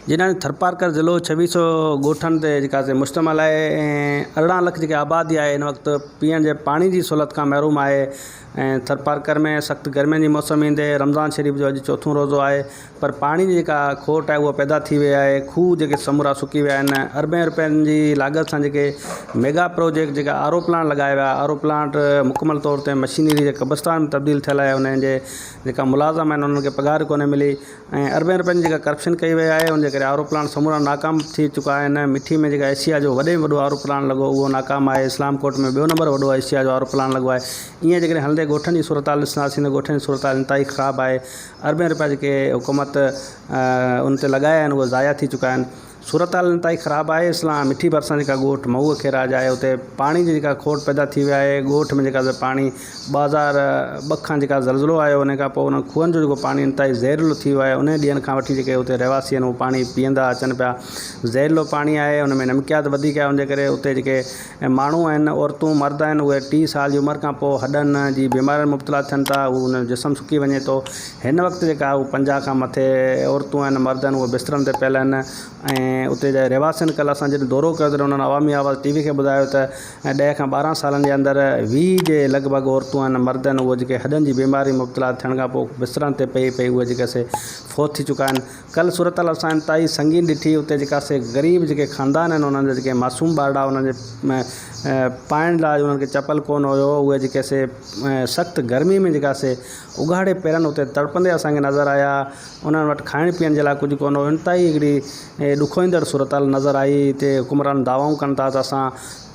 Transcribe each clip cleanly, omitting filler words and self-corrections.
جنھن ٿرپارڪر ضلعو ڇويھ سو ڳوٺن تي جيڪا سي مشتمل آھي ۽ ارڙهن لک جيڪي آبادي آھي ھن وقت پيئڻ جي پاڻي جي سھولت کان محروم آھي ۽ ٿرپارڪر ۾ سخت گرمين جي موسم ايندي رمضان شريف جو اڄ چوٿون روزو آھي پر پاڻي جي جيڪا کوٽ آھي اها پيدا ٿي وئي آھي کوھ جيڪي سمورا سڪي ويا آھن اربين روپين جي لاڳت سان جيڪي ميگا پروجيڪٽ جيڪا آر او پلانٽ لڳايا ويا آر او پلانٽ مڪمل طور تي مشينري جي قبرستان ۾ تبديل ٿيل آھي انهن جي جيڪا ملازم آھن انهن کي پگهار ڪونهي ملي ۽ اربين رپين جي جيڪا ڪرپشن ڪئي وئي آهي ان جي ڪري آر او پلانٽ سمورا ناڪام ٿي چڪا آهن مٺي ۾ جيڪا ايشيا جو وڏي ۾ وڏو آر او پلانٽ لڳو اهو ناڪام آهي اسلام ڪوٽ ۾ ٻيو نمبر وڏو ايشيا جو آر او پلانٽ لڳو آهي ائين جيڪڏهن هلندي ڳوٺن جي صورتحال ڏسنداسين ته ڳوٺن جي صورتحال انتهائي خراب آهي اربين رپيا جيڪي حڪومت ان تي لڳايا آهن اهي ضايع ٿي چڪا آهن صورتحال انتهائي خراب آهي اسلام مٺي ڀرسان جيڪا ڳوٺ مهو کيراج آهي اتي پاڻي جي جيڪا کوٽ پيدا ٿي وئي آهي ڳوٺ ۾ جيڪا پاڻي 2002 کان جيڪا زلزلو آيو ان کان پوء انهن کوهن جو جيڪو پاڻي انتهائي زهريلو ٿي ويو آهي ان ڏينهن کان وٺي جيڪي اتي رهواسي آهن اهو پاڻي پيئندا اچن پيا زهريلو پاڻي آهي ان ۾ نمڪيات وڌيڪ آهي ان جي ڪري اتي جيڪي ماڻهو آهن عورتون مرد آهن اهي 30 سال جي عمر کان پوء هڏن جي بيمارين مبتلا ٿين ٿا هو ان جو جسم سڪي وڃي ٿو هن وقت جيڪا هو 50 کان مٿي عورتون آهن مرد آهن اهي بسترن تي پيل آهن ۽ اتي جا رهواسين ڪلهه اسان جڏهن دورو ڪيو تڏهن انهن عوامي آواز ٽي وي کي ٻڌايو ته 10 کان 12 سالن جي اندر 20 جي لڳ ڀڳ عورتون آهن مرد آهن اهي جيڪي هڏن جي بيماري مبتلا ٿيڻ کان پوء بسترن تي پئي پئي اهي جيڪي سي فوت ٿي چڪا آهن ڪلهه صورتحال اسان انتهائي سنگين ڏٺي اتي جيڪا سي غريب جيڪي خاندان آهن انهن جا جيڪي معصوم ٻارڙا انهن جي پائڻ لاء انهن کي چپل ڪونه هيو اهي جيڪي سي سخت گرمي ۾ جيڪا سي اگهاڙي پيرن اتي تڙپندي اسان کي نظر آيا انهن وٽ کائڻ پيئڻ جي لاء ڪجهه ڪونه هو انتهائي هڪڙي ڏکوئيندڙ صورتحال نظر آئي هتي حڪمران دعوائون ڪن ٿا ته اسان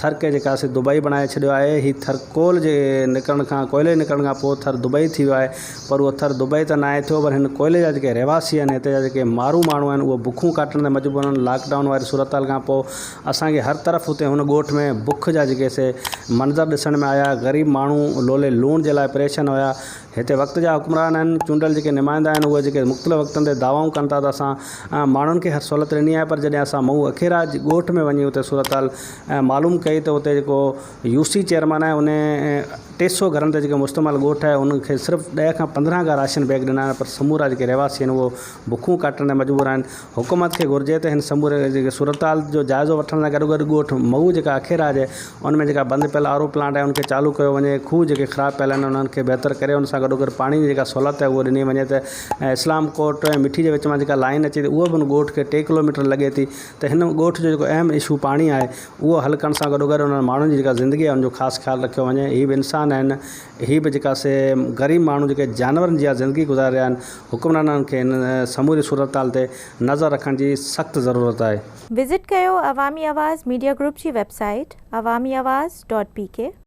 ٿر کي جيڪا سي دبئي بڻائي ڇڏيو آهي هي ٿر ڪول جي نڪرڻ کان ڪوئلي نڪرڻ کان پوء ٿر دبئي ٿي ويو آهي پر اهو ٿر دبئي ته ناهي ٿيو پر هن ڪوئلي جا جيڪي رهواسي آهن هتي جا جيڪي مارو ماڻهو آهن اهي بکون ڪاٽڻ تي مجبور آهن لاڪ ڊائون واري صورتحال کان پوء اسان کي هر طرف اتي هن ڳوٺ ۾ بک جا جيڪي سي منظر ڏسڻ ۾ آيا غريب ماڻهو لولي لوڻ جي لاء پريشان هيا هتي وقت جا حڪمران آهن چونڊيل جيڪي نمائندا آهن اهي جيڪي مختلف وقتن تي دعوائون ڪن ٿا ته اسان ماڻهن کي هر سهولت ڏني آهي پر جڏهن اسان مئو اکيراج ڳوٺ ۾ وڃي اتي صورتحال معلوم ڪئي ته اتي جيڪو يو سي چيئرمين آهي ان 300 گهرن تي جيڪو مشتمل ڳوٺ آهي ان کي صرف 10 کان 15 گهر راشن بيگ ڏنا آهن پر سمورا جيڪي رهواسي آهن اهو بکون ڪاٽڻ تي مجبور آهن حڪومت کي گهرجي ته هن سموري جيڪي صورتحال جو جائزو وٺڻ سان گڏوگڏ ڳوٺ مئو جيڪا اکيراج آهي ان ۾ جيڪا بند پيل آر او پلانٽ آهي ان کي چالو ڪيو وڃي کوهه جيڪي خراب پيل آهن انهن کي بهتر ڪري ان سان گڏوگڏ پاڻي جي جيڪا سهولت آهي اهو ڏني وڃي ته اسلام ڪوٽ ۽ مٺي جي وچ مان جيڪا لائين اچي ٿي اهو به ان ڳوٺ کي 3 ڪلوميٽر لڳي ٿي ته هن ڳوٺ جو جيڪو اهم اشو پاڻي آهي اهو حل ڪرڻ سان گڏوگڏ انهن ماڻهن جي جيڪا زندگي آهي ان جو خاص خيال رکيو وڃي هي به انسان آهن هي به جيڪا سي غريب ماڻهو جيڪي جانورن جيان زندگي گذاري رهيا آهن حڪمرانن کي هن سموري صورتحال تي نظر رکڻ جي سخت ضرورت آهي. وزٽ ڪيو عوامي آواز ميڊيا گروپ جي web site Awami Awaz dot P K.